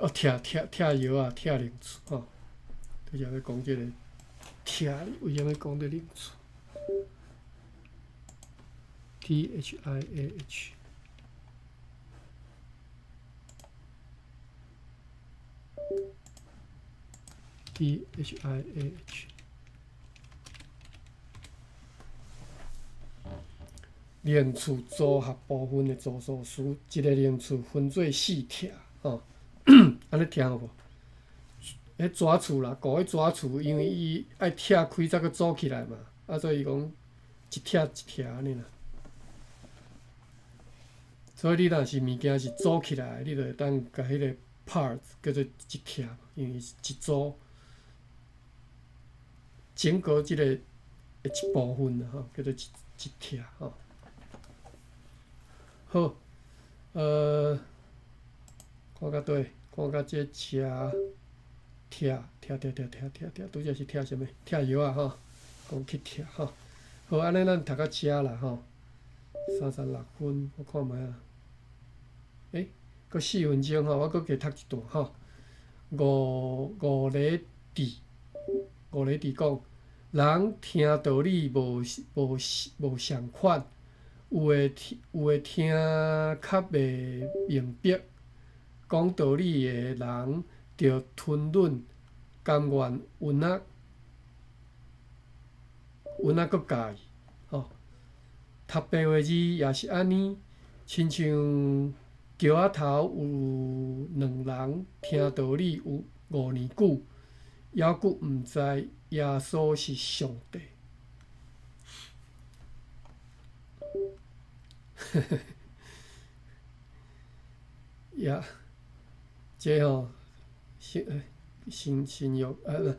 哦，拆拆拆藥仔，拆靈厝吼，拄才欲講這個拆，為啥物講這靈厝？T H I A H T H I A H 名詞組合部分的組數詞，一個名詞分做四拆吼，按呢聽有無？彼紙厝啦，舊的紙厝，因為伊愛拆開才閣組起來嘛，啊，所以伊講一拆一拆按呢啦。所以你若是物件是組起來，你就會當共彼個 part 叫做一拆，因為一組整個這個的一部分啦吼，叫做一一拆吼。好，看到佗，看到這車拆拆拆拆拆拆拆，拄才是拆啥物？拆藥仔吼，講去拆吼。好，按呢咱讀到遮啦吼，36分，我看覓啊。欸，閣4分鐘吼，我閣加讀一段吼。五五禮智，五禮智講，人聽道理無無無相款，有的聽較袂明白，講道理的人著吞忍，甘願勻仔勻仔閣教伊，吼。讀白話字也是按呢，親像橋仔頭有兩人聽道理有5年久，猶閣毋知耶穌是上帝。也，這吼，信新新約啊，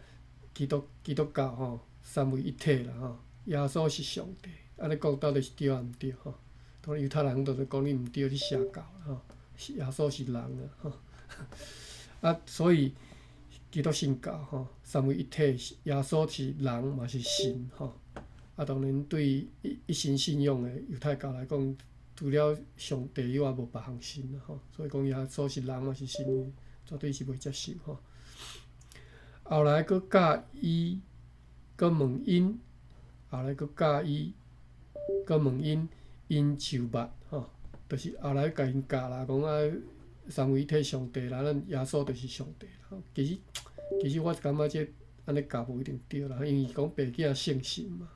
基督教吼，三位一體啦吼，耶穌是上帝，按呢講到底是對抑毋對吼？當然猶太人就是講你毋對，你邪教吼，耶穌是人啊吼，啊，所以基督新教吼，三位一體，耶穌是人嘛是神吼，啊，當然對一心信仰的猶太教來講，除了上帝以外無別項神啦吼，所以講耶穌是人嘛是神，絕對是袂接受吼。後來閣教伊，閣問𪜶，后来閣教伊，閣问𪜶，𪜶就捌吼，就是后来共𪜶教啦，讲啊三位一体上帝啦，咱耶稣就是上帝啦。其实我感觉这按呢教无一定对啦，因为讲白囝圣神嘛，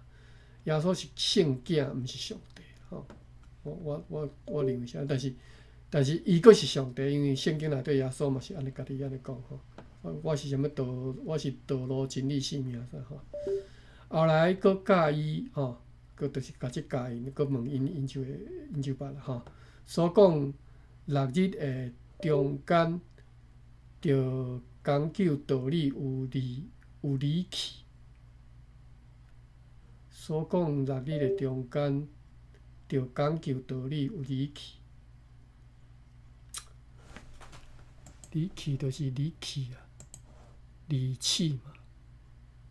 耶稣是圣囝，毋是上帝吼。我认为是按呢，但是伊阁是上帝，因为圣经内底耶稣嘛是按呢家己按呢讲吼。我是啥物道？我是道路、真理、生命啥吼。后来阁教伊吼，阁就是共这教𪜶，阁问𪜶，𪜶就捌啦吼。所讲六日的中间，著讲究道理有理有理气。所讲六日的中间，著讲究道理有理气。理气就是理气啊，理气嘛。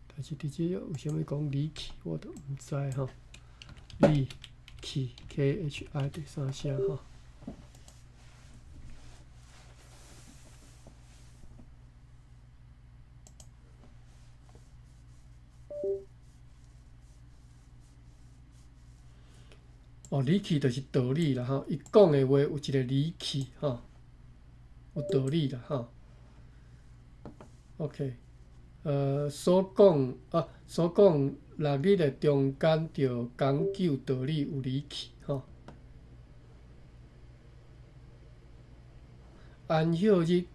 但是伫这为啥物讲理气，我都毋知吼。理气 K H I 第三声吼。哦，理气就是道理啦吼。伊讲的话有一个理气吼，有道理啦吼。OK，所讲六日的中间，著讲究道理有理气吼。安息日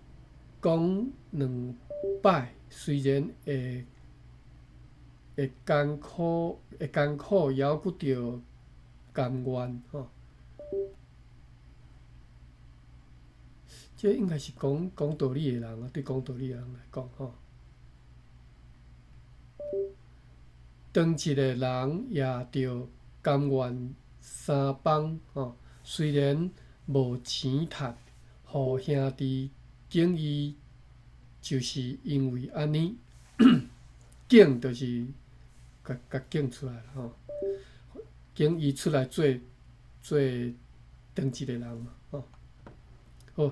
讲两摆，虽然会艰苦，犹阁著甘愿吼。这应该是讲讲道理的人啊，对讲道理的人来讲吼。当一个人也著甘愿三帮吼，虽然无钱趁，予兄弟敬伊，就是因为按呢，敬就是共共敬出来吼，敬伊出来做当一个人嘛吼。好，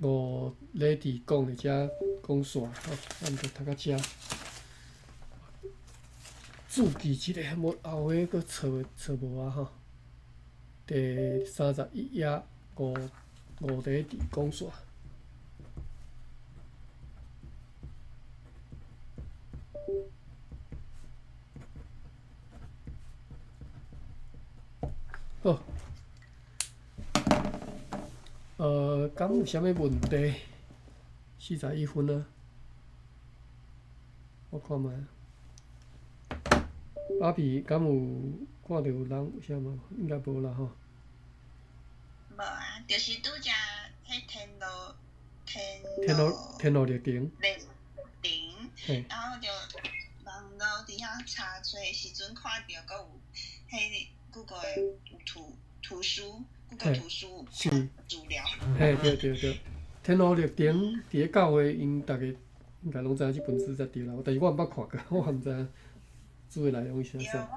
五礼伫讲的遮讲煞吼，咱就读到遮。注记一下，无后回阁找无啊吼。第31页五礼伫讲煞。好，敢有啥物问题？41分啊，我看觅。阿比敢有看著有人有啥无？应该无啦吼。无啊，就是拄才彼天路天天路天路历程。历程，然后就网路伫遐查册的时阵，看著阁有彼 Google 的有图书，Google 图书是资料。嘿，对对对，天路历程伫咧教会，𪜶逐家应该拢知影这本书才对啦。但是我毋捌看过，我毋知影书的内容是啥。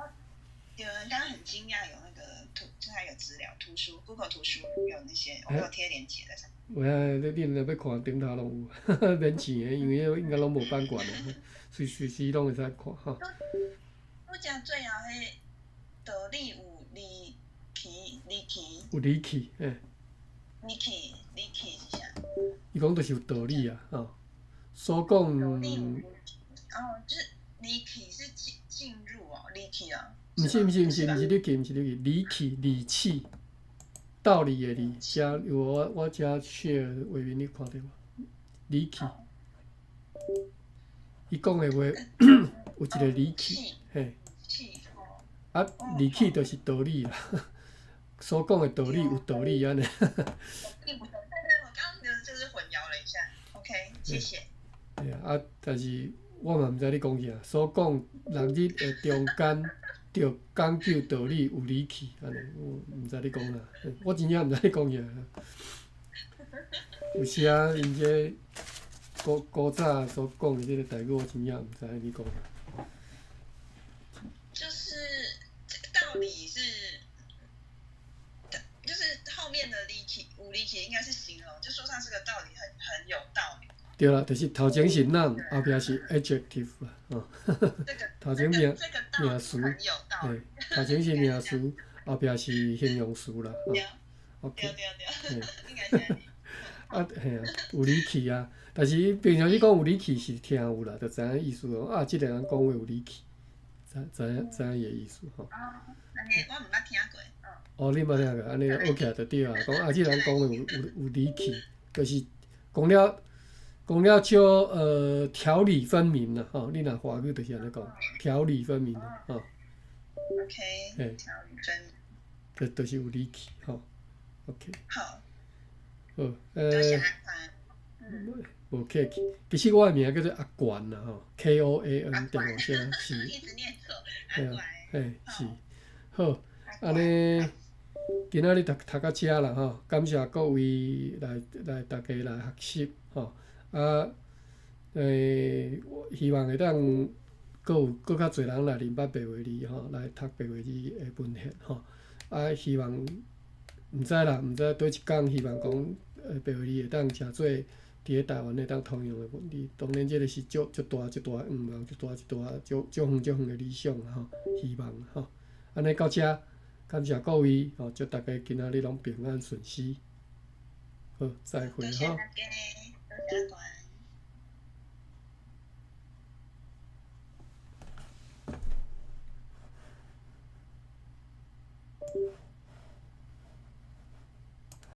对，刚刚很惊讶，有那个图，就还有资料图书，Google 图书有那些，我有贴连结在上。有影，你若欲看，顶头拢有，免钱的，因为彼应该拢无版权的，随时拢会使看吼。拄才最后彼道理有离奇，离奇。有离奇，嘿。离奇，离奇是啥？伊讲就是有道理啊，吼。所讲。道理有哦，就是离奇是进入哦，离奇啊。毋是毋是毋是毋是离奇，毋是离奇，离奇理气，道理的理，遮有我遮 share 画面你看著无？理气。伊讲的话有一个理气，嘿。啊，理气就是道理啦。所讲的道理有道理按呢。对对，我刚刚就是混淆了一下。OK，谢谢。对啊，啊，但是我嘛毋知你讲啥。所讲六日的中间，著讲究道理有理气，按呢，我毋知你讲啥，我真正毋知你讲啥。有时啊，𪜶这古早所讲的这个台语，我真正毋知你讲啥。就是道理是，就是后面的理气、无理气，应该是形容，就说上这个道理很有道理。對啦，就是頭前是 noun，後壁是 adjective 啦，吼。頭前名名詞，嘿，頭前是名詞，後壁是形容詞啦，吼。OK。對對對，應該是。啊，嘿啊，有理氣啊，但是平常時講有理氣是聽有啦，就知影意思哦。啊，這個人講話有理氣，知知影知影伊的意思吼。哦，按呢我毋捌聽過。哦，你毋捌聽過，按呢學起來就對啊。講啊，這個人講話有理氣，就是講了少條理分明啦，吼。你若華語就是按呢講，條理分明啦，吼。 OK。嘿。條理分明。就是有理氣，吼。OK。好。好，無客氣。其實我的名叫做阿冠啦，吼，KOAN 電話聲是。一直念錯，阿冠。嘿，是。好，按呢，今仔日讀到遮啦，吼，感謝各位來大家來學習，吼。啊，希望會當閣有閣較濟人來認捌白話字，吼，來讀白話字的文獻，吼。啊，希望毋知啦，毋知佗一工，希望講白話字會當誠做佇咧台灣會當通用的文字。當然，這个是足足大足大的願望，足大足大足足遠足遠的理想啦，吼，希望吼。按呢到遮，感謝各位，吼，祝大家今仔日攏平安順遂。好，再會吼。多謝大家，多謝阿冠。